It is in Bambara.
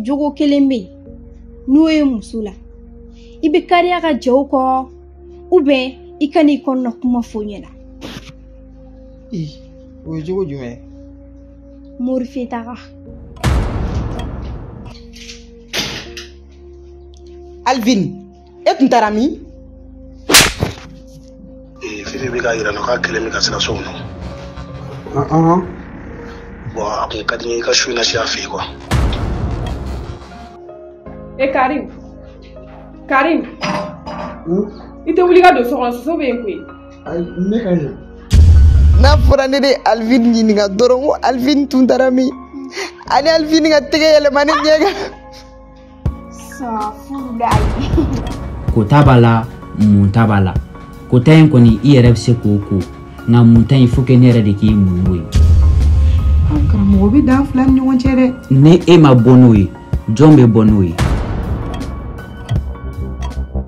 Jogo kelen bɛ yen n'o ye muso la, i bɛ kariya ka jɛ o kɔ ou bien i ka n'i kɔnɔna kuma fɔ ɲɛna. O ye jogo jumɛn ye? Morife taga. Alvin, e tun taara min? Fifi bɛ k'a yira n na k'a kɛlen bɛ ka sira so kɔnɔ. Bon, a kun ka di n ye i ka su in na si a fɛ yen quoi. E Karim, Karim, i tɛ wuli ka don so kɔnɔ, soso bɛ yen koyi. Ayi, ne ka ɲi. N'a fɔra ne de Alvin ɲininka dɔrɔn ko Alvin tun taara min? Ani Alvin ka tɛgɛ yɛlɛma ne ɲɛ kan. Safurulayi. Kota b'a la, mun ta b'a la. Kota in kɔni i yɛrɛ bɛ se k'o ko, nka mun ta in faut que ne yɛrɛ de k'i mun n'o ye. Karamɔgɔ bɛ dan fila ni ɲɔgɔn cɛ dɛ. Ni e ma bɔ n'o ye, jɔn bɛ bɔ n'o ye?